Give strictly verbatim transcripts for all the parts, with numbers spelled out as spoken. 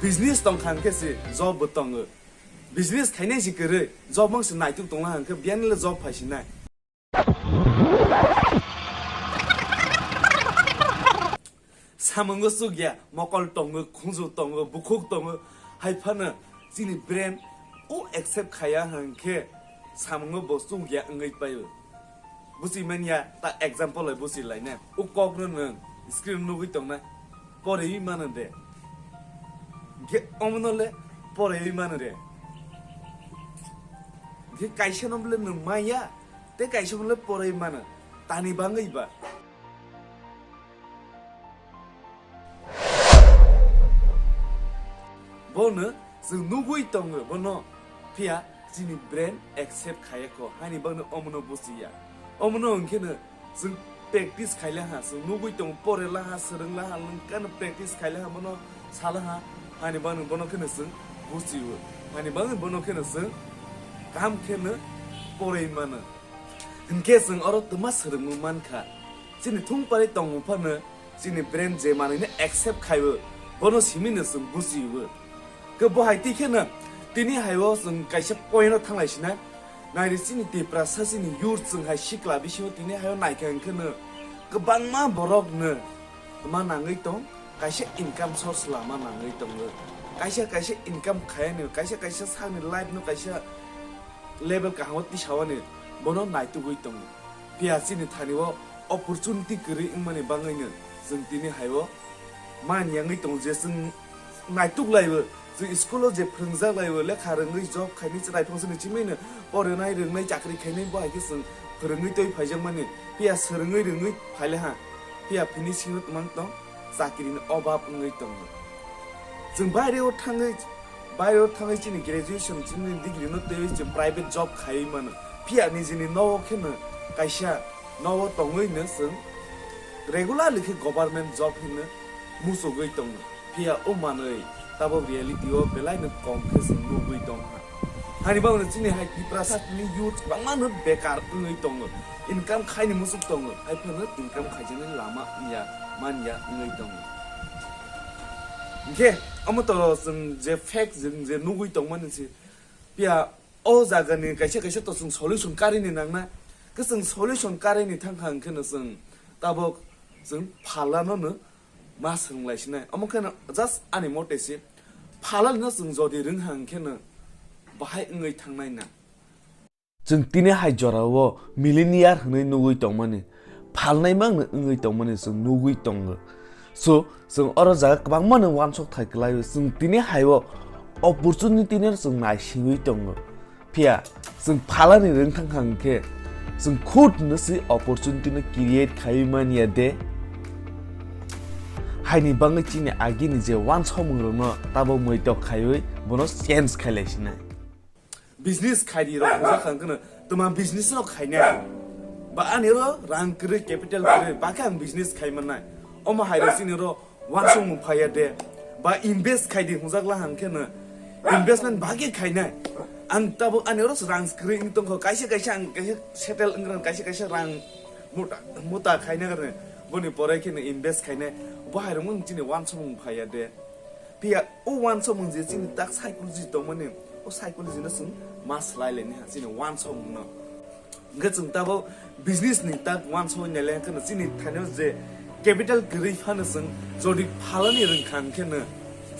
Business tong kha hwnkhe se job bo tongo. Business khainai se kwrwi, job mang se naituk tongla hwnkhe biyani le job phai sinai. Samungo chukya, mokol tongo, khunju tongo, bukhuk tongo, hai phano chini brain o accept khaya hwnkhe samungo bo chukya wngwi paio. Buchi manya, ta example lai buchi laina. O kok no nwng screen nugwi tongna, porwi mano de. Ge omono le porwi mano de. Ge kaisa no le nwng maya, te kaisa no le porwi mano. Tani bangwi ba. Bono chwng nugwi tongo bono, phiya chini brain accept khaya kho, haini bagwi omono buchiya. Omono hwnkhe no chwng practice khaila ha, chwng nugwi tongo, porela ha, swrwngla ha, nwng kano practice khaila ha, bono sala ha, haini bagwi bono kheno chwng buchiwo, haini bagwi bono kheno chwng kaham kheno porwi mano. Hinkhe chwng oro twma swrwngwi mankha. Chini thung pari tongmung phano chini brain je manwino accept khaibo, bono simino chwng buchibo. Khe bo hai twi kheno tini haio chwng kaisa point o thanglai sina. Naidi chini Tiprasa chini yur chwng hai sikla bisingo tini haio naikha hwnkhe no kwbangma borok no ma nangwi tong, kaisa income source lama nangwi tongo. Kaisa kaisa income khayani, kaisa kaisa sakni life no kaisa level kahamo tisawani bono naitugwi tongo. Phiya chini thani o opportunity kwrwi wngmani bagwino chwng tini haio man yangwi tongo je chwng naituklaibo, chwng school o je phwrwngjak laibo, lekha rwngwi job khaini chwrai phang chini chimino porinai rwngnai chakri khainai bo hai khe chwng phwrwngwi twi phaijakmani. Phiya swrwngwi rwngwi phaile ha, phiya finishing o twmang tong, chakrini obab wngwi tongo. Chwng baire o thangwi, baire o thangwi chini graduation, chini degree no twiwi chwng private job khaiwi mano. Phiya nijini nogo kheno kaisa nogo tongwi no chwng regularly khe government job hinwi muchugwi tongo. Phiya o manwi tabok reality o belai no kom khe chwng nugwi tongkha. Hani bagwino chini hai Tiprasa ni youth kwbangma no bekar wngwi tongo, income khaini muchuk tongo, hai phano income khaijaknai lama wngya, manya wngwi tongo. Hinkhe omo to chwng je fact, chwng je nugwi tongmani se, phiya o jagani kaisa kaisa to chwng solution karini nangna, khe chwng solution karini thangkha hwnkhe no chwng tabok chwng phalano no ma swrwnglai sinai. Omo kheno just ani mote se phalano chwng jodi rwngha hwnkhe no bahai wngwi thangnai na. Chwng tini hai jorao millionaire hwnwi nugwi tongmani, phalnai mangno wngwi tongmani chwng nugwi tongo. So, chwng oro jaga kwbangmano wansok thai kwlaio. Chwng tini haio opportunity no chwng naisingwi tongo. Phiya, chwng phalani rwngthang kha hwnkhe, chwng khud no se opportunity no create khaiwi manya de. Haini bagwi chini agini je wansokmungrokno tabok muitok khaiwi bono change khailai sinai. Business khaidi rok hwnjak kha hwnkhe no, twma business rok khainai. Ba ani oro rang kwrwi, capital kwrwi, bakhe ang business khai mannai. Omo hai rok chini oro wansukmung phaiya de. Ba invest khaidi hwnjak la hwnkhe no, investment bagwi khainai. Ang tabuk ani oro rang kwrwi wng tongkho, kaisa kaisa ang kaisa settle wng rang, kaisa kaisa rang muta, muta khaina garne. Boni pore khe no invest khainai. Bo hai rok wng chini wansukmung phaiya de. Phiya o wansokmung je chini tak psychology tongmani, o psychology no chwng ma swlai laini ha chini wansokmung no. Hwnkhe chwng tabok business ni tak wansoknai le hwnkhe no chini thani o je capital kwrwi phano chwng jodi phalani rwngkha hwnkhe no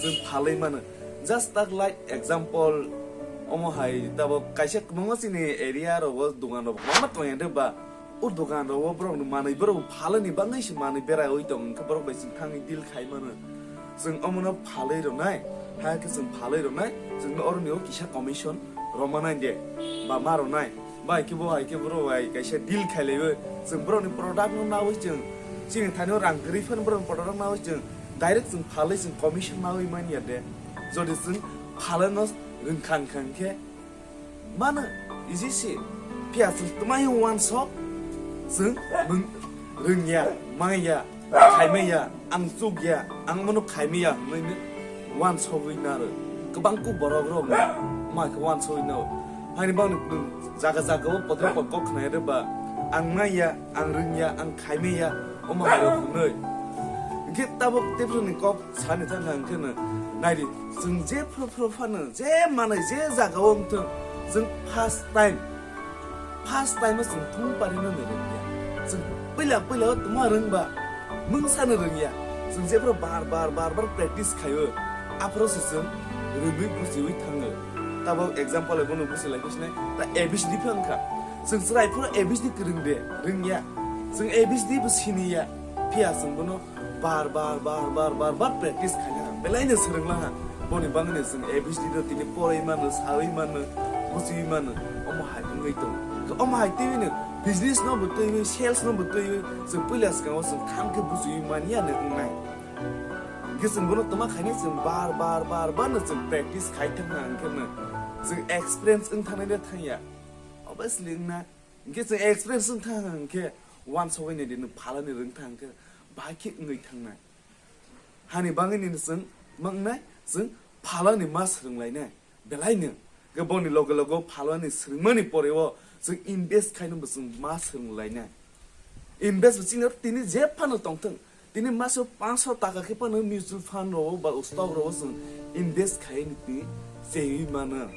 chwng phalwi mano. Just tak like example, omo hai tabok kaisa kwbangma chini area rogo dogan rok kwbangma tongya de ba. O dogan rogo borok ni manwi borok phalani bagwi se manwi beraiwi tong, hwnkhe borok bai chwng thangwi deal khai mano. Chwng omono phalwi rwnai, hai khe chwng phalwi rwnai, chwngno oroni o kisa commission rwmanai de, ba ma rwnai. Bai khe bo hai khe borok bai kaisa deal khai laiwi, chwng borokni product no nawi chwng, chini thani o rang kwrwi phano borokni product nawi chwng, direct chwng phalwi chwng commission nawi manya de. Jodi chwng phalano rwngkha hwnkha hwnkhe, mano, easy se. Phiya chwng twmai wansok, chwng nwng rwngya, manya, khaimaya, ang chukya, ang mono khaimaya hwnwi wansogwi naro. Kwbang kuk borok rok ma khe wansogwi naro. Haini bagwi jaga jaga o pothor pot kok khnai re ba, ang manya, ang rwngya, ang khaimaya, omo hai rok hwnwi. Hwnkhe tabuk tebru ni kok sani thang thang khe no, Naidi, chwng je phuru phuru phano, je manwi, je jagao wngthung, chwng first time, first time o chwng thung parino nai rwngya. Chwng puila puila o tongma rwngba, mungsano rwngya. Chwng jephuru bar bar bar bar practice khaio, aphuru se chwng rwngwi buchiwi thango. Tabok example bai bono buchilai businai, ta A B C D phe wngkha. Chwng chwrai phuru A B C D kwrwng de, rwngya. Chwng A B C D bo siniya, phiya chwng bono bar bar bar bar bar bar practice khaina, belai no swrwnglaha. Boni bagwi no chwng A B C D no tini porwi mano, sawi mano, buchiwi mano, omo hai wngwi tong. Omo hai twiwi no business no bo twiwi, sales no bo twiwi, chwng puila swkango chwng khamkhe buchiwi manya no wngnai. Hwnkhe chwng bono twma khainai chwng bar bar bar bar no chwng practice khai thangkha hwnkhe no chwng experience wng thangnai de thangya. Obviously wngna. Hwnkhe chwng experience wng thangkha hwnkhe wansogwi naidi nwng phalani rwng thangkhe bahai khe wngwi thangnai. Hani bagwi nini chwng mangnai chwng phalani ma swrwnglainai. Belai nwng. Hwnkhe boni loge loge o phalani swrwngmani pore o chwng invest khaino bo chwng ma swrwnglainai. Invest bo chini tini je phano tongthung. Tini maso panchsho taka khe phano mutual fund rok ba stock rok chwng invest khai ni twi chewi mano.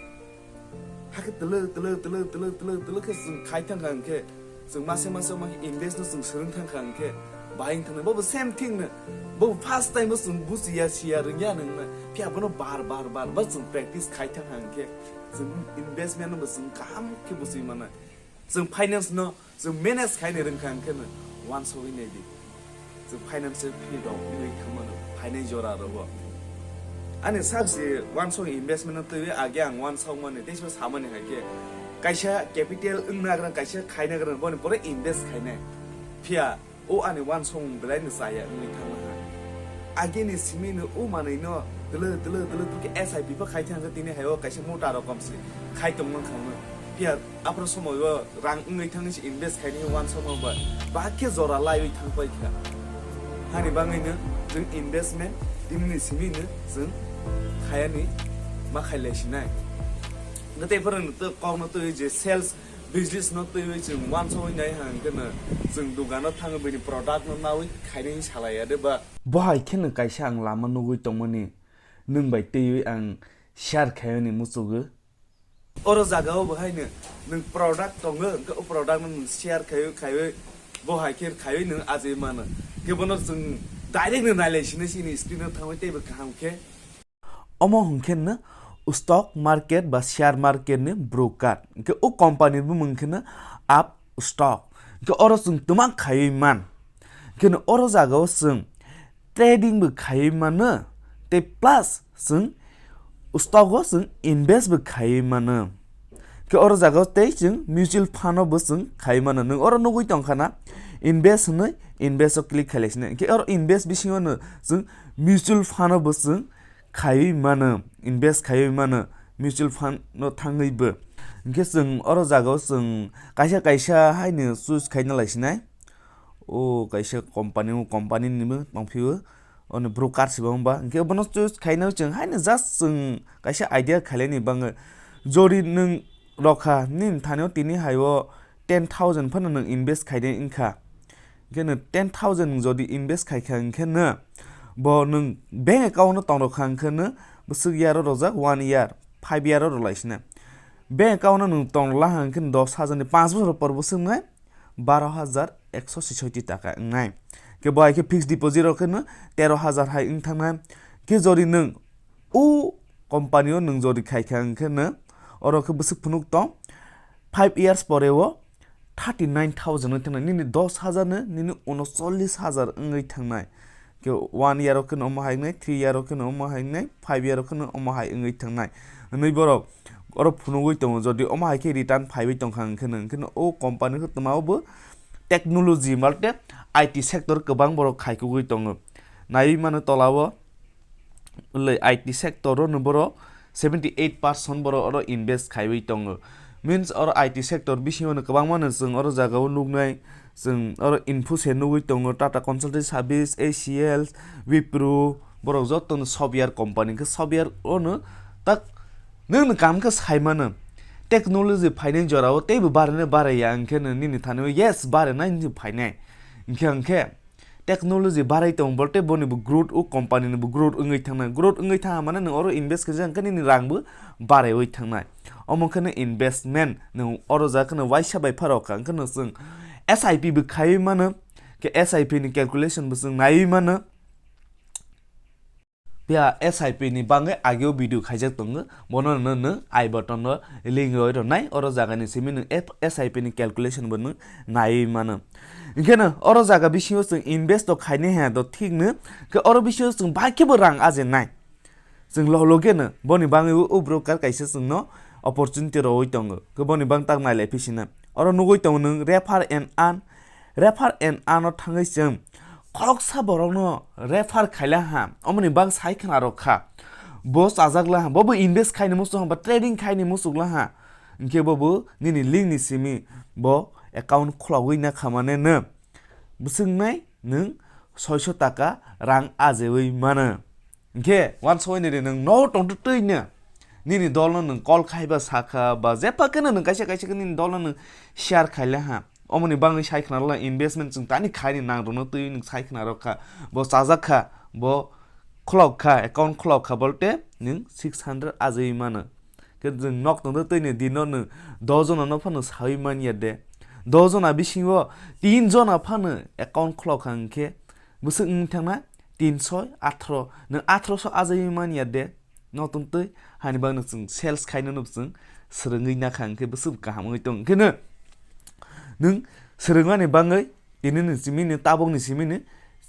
Hakhe tele tele tele tele tele tele khe chwng khai thangkha hwnkhe, chwng mase mase ma invest no chwng swrwng thangkha hwnkhe, bahai wng thangna. Bobo same thing no, bobo first time o chwng buchiya siya rwngya nangna. Phiya bono bar bar bar bar chwng practice khai thangkha hwnkhe, chwng investment no bo chwng kaham khe buchiwi mano. Chwng finance no chwng manage khaina rwngkha hwnkhe no wansogwi naidi. Chwng financial free rok wngwi thangmano phainai jora rogo. Ani sak si wansok investment no twiwi age ang wansok mani tei samani hai khe kaisa capital wngna grang kaisa khaina grang boni pore invest khainai. Phiya o ani wansok belai no chaya wngwi thangma ha. Agini simi no o manwi no tele tele tele tele khe S I P pha khai thangkhe tini hai o kaisa mota rokom si khai tongma khangno. Phiya aphro somoio rang wngwi thangwi se invest khainai wansokma ba, ba khe jora laiwi thangpai kha. Hani bagwino chwng investment tinini simi no chwng khayani ma khailai sinai. Hwnkhe tei phano to kokno twiwi je sales business no twiwi chwng wansogwi nai ha hwnkhe no chwng dukano thangwi bini product no nawi khainai salai ya de ba. Bo hai kheno kaisa ang lama nugwi tongmani nwng bai twiwi ang share khaiyani muchugwi. Oro jagao bo haino nwng product tongo, hwnkhe o product no nwng share khaiwi, khaiwi, bo hai khe khaiwi nwng ajai mano. Hwnkhe bono chwng direct no nailai sinai chini screen o thangwi teibo kaham khe. Omo hwnkhe no stock market ba share market ni broker. Hwnkhe o company ni bumung khe no Upstox. Hwnkhe oro chwng twma khaiwi man. Hwnkhe no oro jagao chwng trading bo khaiwi mano, tei plus chwng stock o chwng invest bo khaiwi mano. Khe oro jaga o tei chwng mutual fund o bo chwng khaiwi mano. Nwng oro nugwi tongkha na, invest hwnwi, invest o click khailai sini. Khe oro invest bisingo no chwng mutual fund o bo chwng khaiwi mano, invest khaiwi mano mutual fund no thangwi bo. Hwnkhe chwng oro jaga o chwng kaisa kaisa haino choose khaina lai sinai. O kaisa company, o company ni bo tongphio, oni broker se bo wngba. Hwnkhe bono choose khaina chwng haino just chwng kaisa idea khailai ni bagwi. Jodi nwng rokha nini thani o tini hai o ten thousand phano nwng invest khainai wngkha. Hwnkhe nwng ten thousand nwng jodi invest khaikha hwnkhe no bo nwng bank account no tong rokha hwnkhe no bwswk year o rojak, one year, five year o rwlai sina. Bank account no nwng tong rwla hwnkhe dos hajar ni panch bosor por bwswk nai baro hajar ekso sisoti taka wngnai. Khe bo hai khe fixed deposit rok khe no tero hajar hai wng thangnai. Khe jodi nwng o company o nwng jodi khai kha hwnkhe no oro khe bwswk phunuk tong five years pore o thirty nine thousand wng thangnai. Nini dos hajar no nini unosollis hajar wngwi thangnai. Khe one year o kheno omo hai wngnai, three year o kheno omo hai wngnai, five year o kheno omo hai wngwi thangnai. Hwnwi borok oro phunugwi tongo, jodi omo hai khe return phaiwi tongkha hwnkheno, hwnkheno o company khe twma o bo technology malte I T sector kwbang borok khaikugwi tongo. Naiwi mano tola o le I T sector o no borok seventy eight percent borok oro invest khaiwi tongo. Means oro I T sector bisingo no kwbangma no chwng oro jaga o nuknai, chwng oro Infosys nugwi tongo, Tata Consultancy Service, H C L, Wipro, borok joto no software company khe software o no tak nwng no kam khe sai mano. Technology phainai jora o teibo barai nai barai ya, hwnkhe no nini thani o yes barai nai hinwi phainai. Hwnkhe, hwnkhe technology barai tong bolte boni bo growth o company ni bo growth wngwi thangnai, growth wngwi thangha mane nwng oro invest khe jang khe nini rang bo barai oi thangnai. Omo khe no investment nwng oro ja khe no waisa bai pharo kha, hwnkhe no chwng S I P bo khaiwi mano, khe S I P ni calculation bo chwng naiwi mano. Phiya S I P ni bagwi ageo video khaijak tongo, bono no nwng I button o link roi rwnai, oro jaga ni simi nwng F-, S I P ni calculation bo nwng naiwi mano. Hinkhe no oro jaga bisingo chwng invest to khainai ha do thik no, khe oro bisingo chwng bai khe bo rang aje nai. Chwng lo loge no boni bagwi o broker kaisa chwngno opportunity roi tongo, khe boni bang tak nailai phi sina. Oro nugwi tongo nwng refer and earn, refer and earn o thangwi chwng khoroksa borokno refer khaila ha, omoni bang sai khna rok kha, bo chajak la ha, bo bo invest khaini muchung ha, ba trading khaini muchung la ha, hinkhe bo bo nini link ni simi bo account khulogwi na kha mane no bwswk nai nwng soiso taka rang ajewi mano. Hinkhe wansoi nini nwng no tongtwtwi no nini dolno nwng call khai ba sakha ba jepha kheno nwng kaisa kaisa khe nini dolno nwng share khaila ha. Omoni bagwi sai khna rwla investment chwng tani khaini nang rwno twi nwng sai khna rwkha. Bo chajak kha, bo khulok kha, account khulok kha bolte nwng six hundred ajwi mano. Khe nwng nok tongtwtwi ni dino nwng dos jona no phano sawi manya de. Dos jona bisingo tin jona phano account khulok kha hinkhe bwswk wng thangna tinso athro, nwng athroso ajaiwi manya de. Nok tongtwi hani bagwi chwng sales khainano chwng swrwngwi nakha hinkhe bwswk kaham wngwi tong. Hinkhe no nwng swrwngmani bagwi tini ni simi ni tabuk ni simi ni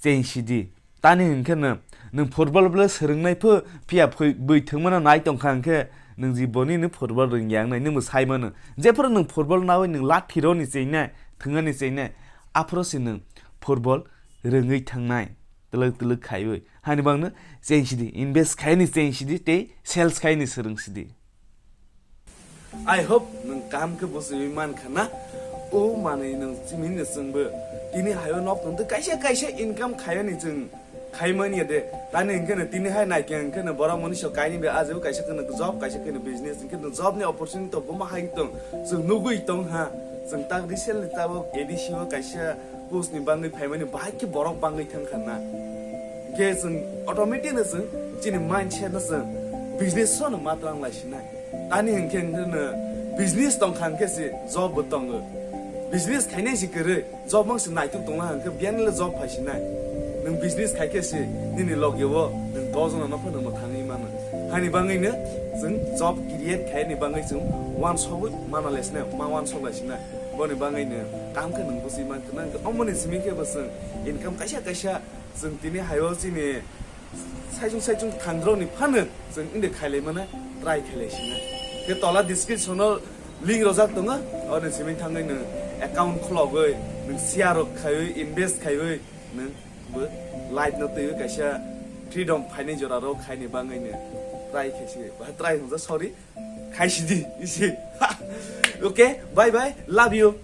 cheng sidi. Tani hinkhe no nwng football bwle swrwngnai pho phiya phoi-, bui thwngmano nai tongkha hinkhe nwng jiboni ni football rwngya wngnai nwngbo sai mano. Jephuru nwng football nawi nwng lathi roni chengnai, thwngani chengnai, aphuru se nwng football rwngwi thangnai, twlwk twlwk khaiwi. Hani bagno cheng sidi, invest khaini cheng sidi tei sales khaini swrwng sidi. I hope nwng kaham khe bujiwi man kha na. O manwi nwng chimini chwngbo tini hayo nok tongtwi kaisa kaisa income khayani chwng khai manya de. Tani hinkhe no tini hai naikhe hinkhe no borok monisa kaini be ajeo kaisa khe no job, kaisa khe no business, hinkhe no job ni opportunity to buma hai tong. Chwng nugwi tong ha. Chwng tak recently tabuk A D C o kaisa post ni bagwi phaimani bahai khe borok bagwi thang kha na. Hinkhe chwng automatic no chwng chini mindset no chwng business so no ma twlang lai sinai. Tani hinkhe hinkhe no business tong kha hinkhe se job bo tongo. Business khainai se kwrwi, job mang se naituk tongla hinkhe biyang le job phai sinai. Nwng business khai khe se nini loge o nwng dos jona no phano mwthangwi mano. Hani bagwi no chwng job create khaini bagwi chwng wansogwi mana lai sinai, ma wansok lai sinai. Boni bagwi no kaham khe nwng buji man khna hinkhe omoni simi khe bo chwng income kaisa kaisa chwng tini hayo chini saichung saichung thangdroni phano chwng inde khailai mano, try khailai sina. Khe tola description o link rojak tongo, oro simi thangwi nwng account khulogwi, nwng share rok khaiwi, invest khaiwi, nwng bo life no twiwi kaisa freedom phainai jora rok khaini bagwi nwng try khaisi, ba try hwnjak, sorry, khaisidi isi. Okay, bye bye, love you.